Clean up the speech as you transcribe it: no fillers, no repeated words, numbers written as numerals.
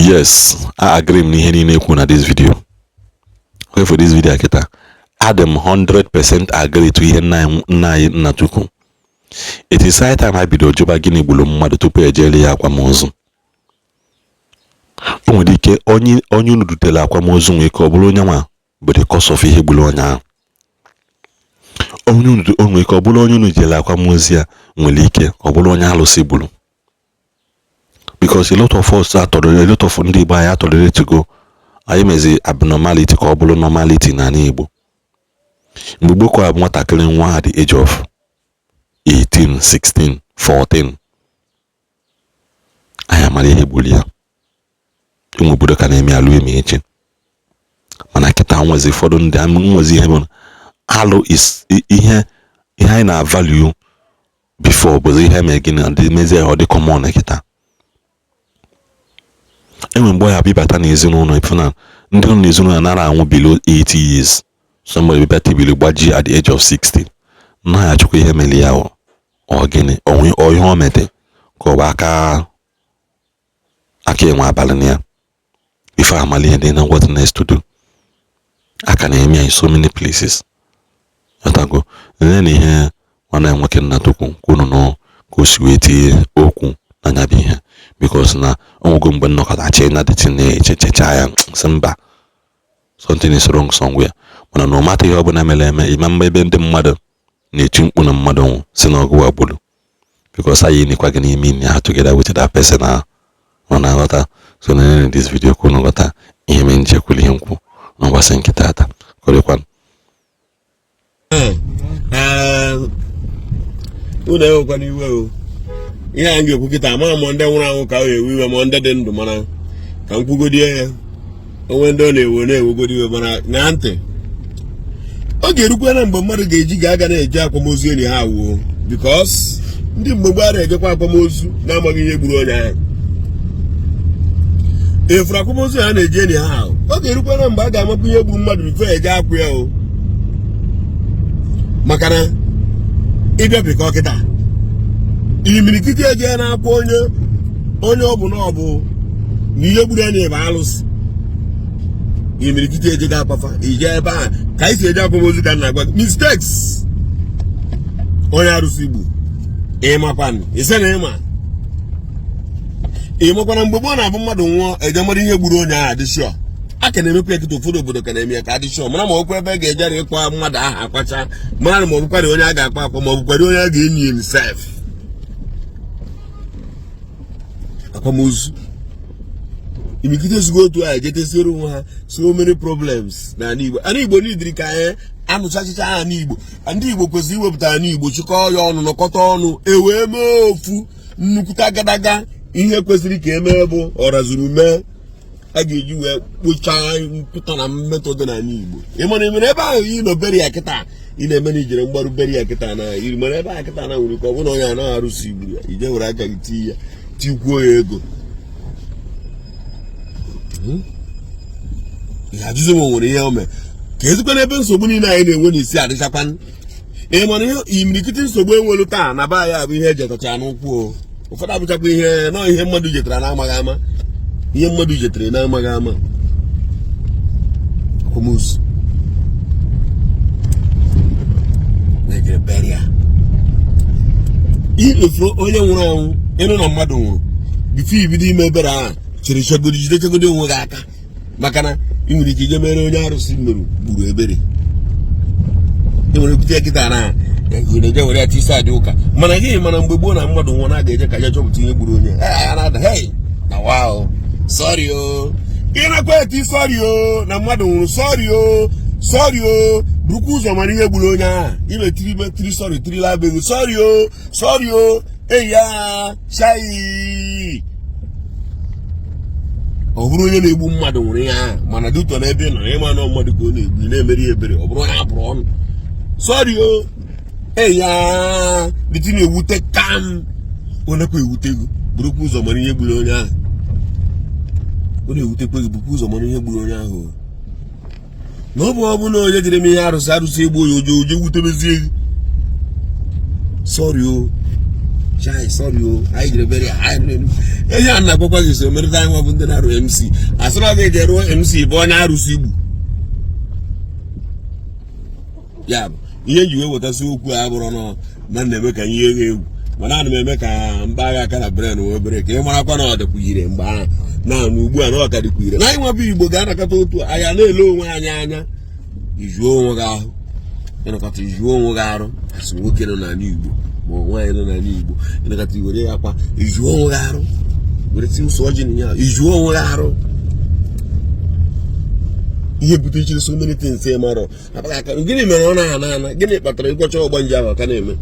Yes, I agree m n'ihe niile ekwu na this video. Okay, for this video kịta, adị m 100% agree to ihe nna anyị Nnachukwu. It is high time ha bido jụba gịnị gburu mmadụ tupu ejele ya akwamozu. O nwere ike onye onye unu dutere akwamozu nwere ike ọ bụrụ onye nwa bụ the cause of ihe gburu onye ahụ. Onye unu, o nwere ike ọ bụrụ onye unu jere akwamozu ya, nwere ike ọ bụrụ onye alụsị gburu, because a lot of us atọrọ, a lot of ndị Igbo anyị atọrọ go anyị mezi abnormality ka ọ bụrụ normality n'ala Igbo. Mgbe gboo ka bụ nwatakịrị nwa at the age of 18, 16, 14, anyị amara ihe gburu ya. Ụmụ obodo ka na-eme alụ eme echi, mana kịta nwezi ụfọdụ ndị nwezi ihe bụ alụ is ihe ihe anyị na-value before bụzi ihe mee gịnị ndị mezie ọ dị common kịta. Enwe mgbe ọ ya bịbata n'ezinụlọ, ifu na ndị nọ n'ezinụlọ nara anwụ below 80 years, somebody bịa tibili gbaji at the age of 60, nna ya chukwu ihe mere ya, ọ gịnị ọ ihe o mete ka ọ bụ aka aka enwe abalị na ya ife amali ihe dị na what next to do. Aka na-eme ya in so many places. Ọtago nene na ihe nwanne ya nwoke Nnachukwu kwunu nọ ka o si wee tinye okwu na ya bụ ihe, because na onwego mgbe nnọkọta chee na dịtị na-echechecha ya sị mba, something is wrong somewhere. Mana na ọ mata ihe ọbụla mere eme ịma mma ebe ndị mmadụ na-eti mkpu na mmadụ nwụ si na ọgụ wagburu, because anyị enekwa gị n'ime ini ha together with that person ahụ ọ na-aghọta. So na this video ka unu ghọta ihe mere nji ekwuli ihe nkwu n'ụbọchị nke taata kọrịkwanụ. Ee, unu ewekwana iwe o. Ihe anyị ga-ekwu kịta, ama ma ndị nwụrụ anwụ ka ọ ga-ewe iwe, ma ndị dị ndụ, mana ka m kwugodie ya onwe ndị ọ na-ewe na-ewegodi iwe. Mana ṅaa ntị, ọ ga-erukwa na mgbe mmadụ ga-eji ga-aga na-eje akwamozu enyi ha wuo, because ndị mgbe gboo na-ejekwa akwamozu na-amaghị ihe gburu onye ahụ. Efuru akwamozu ha na-eje enyi ha ahụ, ọ ga-erukwa na mgbe a ga-amakwa ihe gburu mmadụ before eje akwụ ya o. Maka na ịbịa bikọ kịta, imirikiti eje na-akwa onye onye ọ bụ na ọ bụ na ihe gburu ya na ebe alụsị, imirikiti eje ga-akpafa ije ebe a ka anyị si eje akwamozu ka m na-agwa gị mistakes onye arụsị igbo. Ịmakwan ise na ịma ịmakwana mgbe gboo na-abụ mmadụ nwụọ, eje mara ihe gburu onye ahụ, adị sure. A ka na-emekwa ya kịta. Ụfọdụ obodo ka na-eme ya ka adị sure, mara ma ọkwa ebe a ga-ejere ịkwa mmadụ aha akwacha, mara ma ọ bụkwara onye a ga-akpa akwa, ma ọ bụkwara onye a ga-enyi himself akwamozu. Imikite ezigbo otu a ejetesiere onwe ha so many problems n'ala Igbo. Ala Igbo n'idiri ka anyị anụchachicha aha n'Igbo. Ndị Igbo kwesịrị iwepụta ala Igbo, chịkọọ ya ọnụ, nọkọta ọnụ, e wee mee ofu nnukwute agadaga ihe kwesịrị ka emee bụ ọrazuru mee a ga-eji wee kpochaa mpụta na mmetọ dị n'ala Igbo. Ị mara emere ebe ahụ ị nọ beri ya kịta, ị na-eme na ijere mgbaru beri ya kịta na iri mara ebe ahụ kịta na nwere ike ọ bụrụ na onye anaghị arụsị igburu ya, ije were aka gị tii ya, tikwuo ya ego. Ị ajụzi m o nwere ihe o mee ka ezikwa n'ebe nsogbu niile anyị na-enwe n'isi adịchakwa. Ị mara ihe imirikiti nsogbu enwelu taa na be anyị abụ ihe ejetacha n'ụkwụ o. Ụfọdụ abụchakwa ihe nọ ihe mmadụ jetara na-amaghị ama, ihe mmadụ jetere na-amaghị ama. Akwamozu na-ejere beria ifuru onye nwụrụ anwụ, ịnụ na mmadụ nwụrụ, before ibido ime ebere ahụ, chere chegodi, jidechegodi onwe gị aka, maka na ị nwere ike ije mere onye arụsị merụ gburu ebere. Ị nwere ekwute kịta na eje were ya tisa adị ụka, mana gị mana mgbe gboo na mmadụ nwụọ na a ga-eje ka je chọpụta ihe gburu onye a na-ada hey na wow, sorry o, ị nakwa eti sorry o na mmadụ nwụrụ, sorry o, sorry o, burukwa ụzọ mara ihe gburu onye ahụ. Ime tiri tiri sorry tiri labeghị sorry o, sorry o, eyi ya shai. Ọ bụrụ onye na-egbu mmadụ nwụrụ ihe ahụ, mana dutọ n'ebe ị nọ ịma na mmadụ ka ọ na-egbu, ị na-emeri ya ebere. Ọ bụrụ onye abụrụ ọnụ sorry o, eyi ya dịtị na-ewute kam ọ nakwa ewute gị, burukwa ụzọ mara ihe gburu onye ahụ. Ọ na-ewutekwa gị, bukwa ụzọ mara ihe gburu onye ahụ. Na ọ bụ na onye jere m ihe arụsị, arụsị egbuo ya, oje oje wutebezie gị sorry o. Chai, sorry o, anyị jere burial anyị nọ Enugu. Ihe a na-agwakwa gị so merịta anyị nwa bụ ndị na-arụ MC. Asịrọ gị jee rụọ MC bụ onye arụsị gbu. Ya bụ ihe ji wee wetasị okwu a bụrụ nọ na na-eme ka ihe egwu egwu, mana ana m eme ka mba agha aka na brain wee obere ka ị marakwa na ọ dịkwa ire mgbe ahụ na na ugbu a na ọ ka dịkwa ire na anyị nwa bụ Igbo ga-anakọta otu anyị a na-ele onwe anyị anya. Ijuo onwe gị ahụ, ịnọkọta ijuo onwe gị arụ, asị nwoke nọ n'ala Igbo ma ọ nwaanyị nọ n'ala Igbo, ịnọkọta iwere ya akwa ijuo onwe gị arụ, were tinye ụsọ ọjị na ya, ijuo onwe gị arụ. Ihe butechiri so many things ị marọ aka. Gịnị mere ọ na-ana ana? Gịnị kpatara ịgwọcha ọgbanje ahụ ka na-eme?